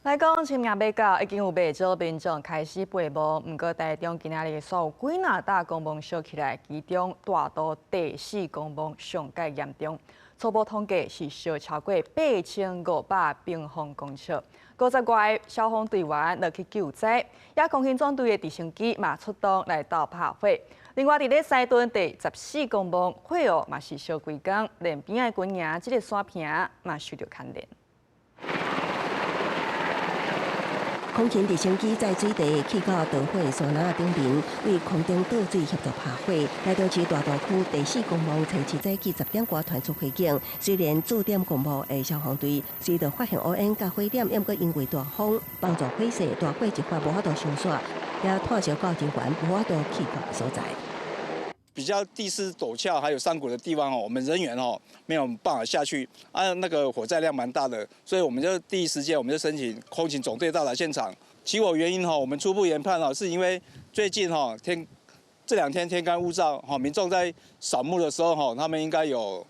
來講，清明欲到，已經有袂少民眾開始爬墓。毋過台中今仔日煞有幾若棟公墓燒起來，其中大肚第四公墓上蓋嚴重。初步統計是燒超過8500平方公尺。50外個消防隊員落去救災，也空勤總隊的直升機嘛出動來鬥拍火。另外，佇咧西屯第十四公墓火雨嘛是燒規工，連邊仔的軍營這个山坪嘛受著牽連。空勤直升機載水地去到著火山林頂面，對空中倒水協助拍火。台中市大肚區第四公墓初七早起10點外傳出火警，雖然駐點公墓的消防隊隨著發現烏煙佮火點，毋過因為大風幫助火勢，大火一發無法度收煞，也拖燒到人員無法度去到所在。比較地勢陡峭還有山谷的地方哦，我們人員哦沒有辦法下去，啊，那個火災量蠻大的，所以我們就第一時間我們就申請空勤總隊到達現場。起火原因哈，我們初步研判哦，是因為最近哈天這兩天天乾物燥哈，民眾在掃墓的時候哈，他們應該有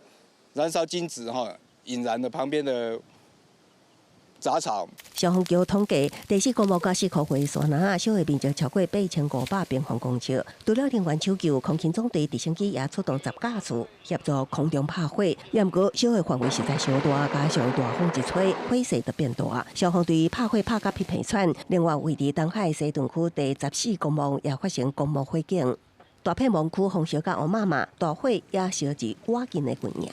燃燒金紙哈，引燃了旁邊的雜草。消防局統計，第四公墓佮四箍歲山林燒的面積超過8500平方公尺。除了人員搶救，空勤總隊直升機也出動10架次協助空中拍火。毋過燒的範圍實在傷大，加上大風一吹，火勢就變大。消防隊拍火拍甲彼鼻喘。另外，位佇東海西屯區第十四公墓也發生公墓火警，大片墓區風燒甲烏麻麻，大火也燒至倚近的軍營。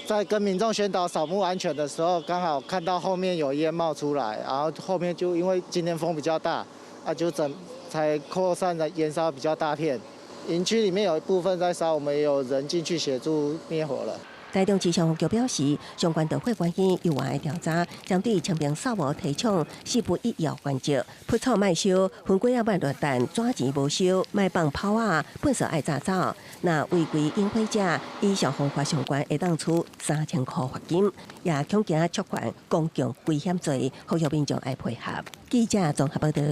在跟民眾宣導掃墓安全的時候，剛好看到後面有煙冒出來，然後後面就因為今天風比較大，啊就整才擴散的燃燒比較大片。營區裡面有一部分在燒，我們也有人進去協助滅火了。台中市消防局表示，相關著火原因猶還佇調查，針對清明掃墓提倡四不一要原則：鋪草莫燒，薰粿仔莫亂擲，紙錢無收，莫放炮仔，糞埽愛紮走。若違規引火者，依消防法上懸會當處3000箍罰金，也恐驚觸犯公共危險罪，呼籲民眾愛配合。記者綜合報導。